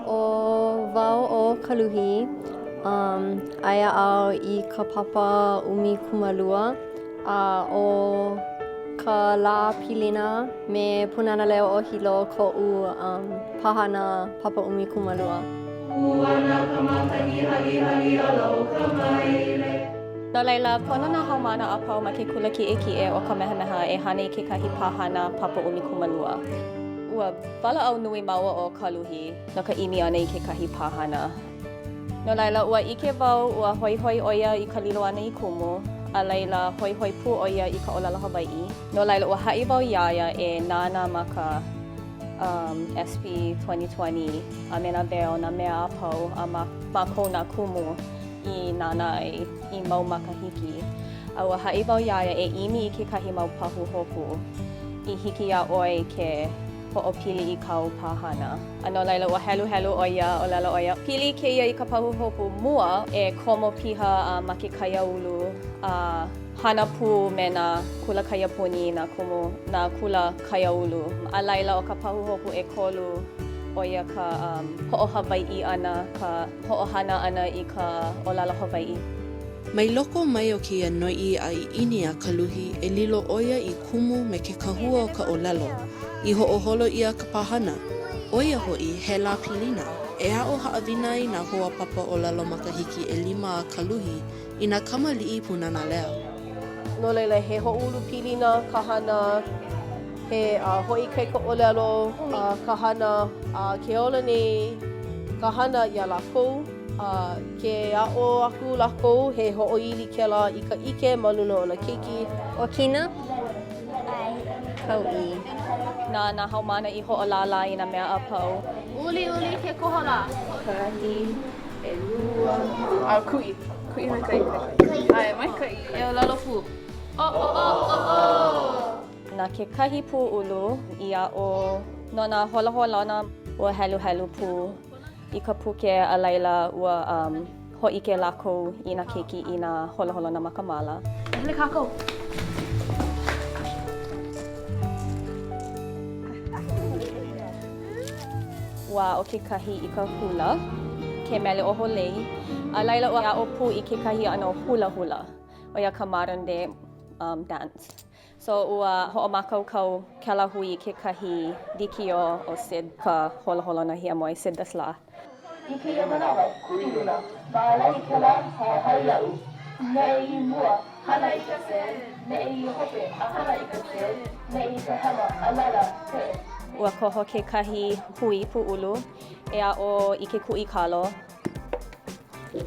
ʻO wau ʻo Kaluhi. Um, aia au i ka papa 12 a ʻo ka lā pilina me Pūnana Leo o Hilo koʻu um, pāhana papa 12. Puana ka makani halihali ala o Kamaile. No laila, pono nā haumāna a pau ma ke kula kiʻekiʻe ʻo Kamehameha e hana i kekahi pāhana papa 12. Ua walaʻau nui māua ʻo Kaluhi no ka ʻimi ʻana i kekahi pāhana. No laila, ua ʻike wau ua hoihoi ʻo ia i ka lilo ʻana i kumu, a laila, hoihoi pū ʻo ia i ka ʻōlelo Hawaiʻi. No laila, ua haʻi wau iā ia e nānā ma ka um, SB 2020 a me nā weo, nā mea a pau a mākou nā kumu i nānā ai i mau makahiki. A ua haʻi wau iā ia e ʻimi i kekahi mau pahuhopu i hiki iā ʻoe ke hoʻopili i kāu pāhana. A no laila, ua heluhelu ʻo ia, ʻōlelo ʻo ia, pili kēia i ka pahuhopu mua e komo piha a ma ke kaiāulu a hana pū me nā kula kaiapuni, nā kumu, nā kula kaiāulu. A laila, ʻo ka pahuhopu ʻekolu, ʻo ia ka um, hoʻohawaiʻi ʻana, ka hoʻohana ʻana i ka ʻōlelo Hawaiʻi. Mai loko mai o kēia noiʻi a ʻiʻini a Kaluhi e lilo ʻo ia i kumu me ke kahua o ka ʻōlelo, i hoʻoholo ʻia ka pāhana, ʻo ia hoʻi, he lā pilina, e aʻo haʻawina ai nā hoa papa ʻōlelo makahiki ʻelima a Kaluhi i nā kamaliʻi Pūnana Leo. No laila, he hoʻoulu pilina ka hana, he hoʻoikaika ʻōlelo ka hana, a ke ola nei ka hana iā lākou. A ke aʻo aku lākou, he hoʻoili kēlā i ka ʻike ma luna o nā keiki. ʻO Kina? Kauʻi. Na nā haumāna i hoʻolālā i nā mea a pau. Uliuli ke koholā. Kahi. ʻelua. A kuʻi. Kuʻi maikaʻi. ʻAe, maikaʻi. E ʻōlelo pū. ʻO, ʻo, ʻo, ʻo, ʻo. Na kekahi pūʻulu i aʻo no nā holoholona ua heluhelu pū i ka puke a laila ua um, hōʻike lākou i nā keiki i nā holoholona ma ka māla. E hele kākou. Ua aʻo kekahi i ka hula, ke mele ʻo Hōlei, a laila ua aʻo pū i kekahi ʻano hulahula, ʻo ia ka modern day um, dance. So ua hoʻomākaukau kēlā hui i kekahi wikiō o Sid ka holoholona hiamoe, Sid the Sloth. I kēia manawa, kuʻi luna, maʻalahi kēlā hahai iaʻu. Neʻe i mua, hana i ka sed, neʻe i hope, a hana i ka sed, neʻe i ka hema, a laila, peʻe. Ua koho kekahi hui pūʻulu e aʻo i ke kuʻi kalo.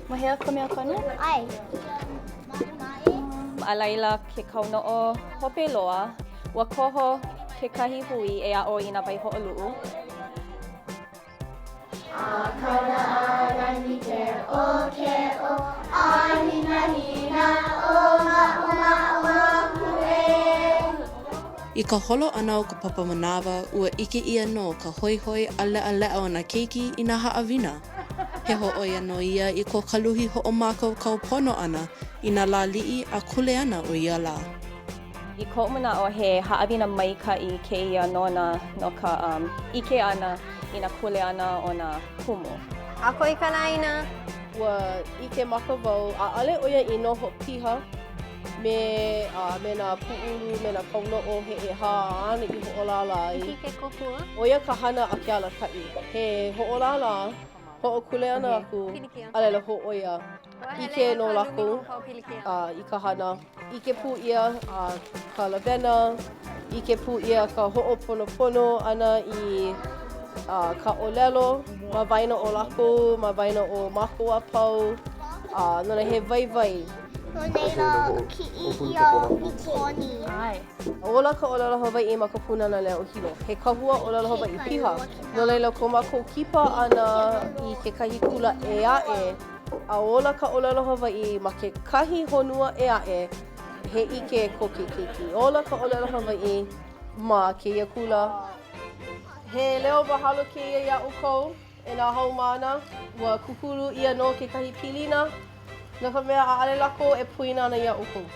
Ma hea ka mea kanu? ʻAe. A laila ke kaunoʻo hope loa, ua koho kekahi hui e aʻo i nā waihoʻoluʻu. I ka holo ʻana o ka papa manawa, ua ʻike ʻia nō ka hoihoi a leʻaleʻa o nā keiki i nā haʻawina. He hōʻoia nō ia i ko Kaluhi hoʻomākaukau pono ʻana i nā lāliʻi a kuleana o ia lā. I koʻu manaʻo, he haʻawina maikaʻi kēia nona no ka um, ʻike ʻana i nā kuleana o nā kumu. Ako i ka ʻāina. Ua ʻike maka wau, ʻaʻole ʻo ia i noho piha me, a, me nā pūʻulu, me nā kaunoʻo he ʻehā āna i hoʻolālā ai. Hiki ke kōkua? ʻO ia ka hana a ke alakaʻi, he hoʻolālā, hoʻokuleana aku, a laila hōʻoia. ʻIke nō lākou i ka hana. ʻIke pū ʻia ka lawena, ʻike pū ʻia ka hoʻoponopono ʻana i ka ʻōlelo ma waena o lākou, ma waena o mākou a pau, no laila he waiwai. No laila, kiʻi ʻia Nikoni. Ola ka ʻōlelo Hawaiʻi ma ka Pūnana Leo o Hilo. He kahua ʻōlelo Hawaiʻi piha. No laila ko mākou kipa ʻana i kekahi kula ʻē aʻe, a ola ka ʻōlelo Hawaiʻi ma kekahi honua ʻē aʻe, he ʻike ko ke keiki. Ola ka ʻōlelo Hawaiʻi ma kēia kula. He leo mahalo kēia iā ʻoukou, e nā haumāna. Ua kūkulu ʻia nō kekahi pilina, no ka mea, ʻaʻole lākou e poina ana iā ʻoukou.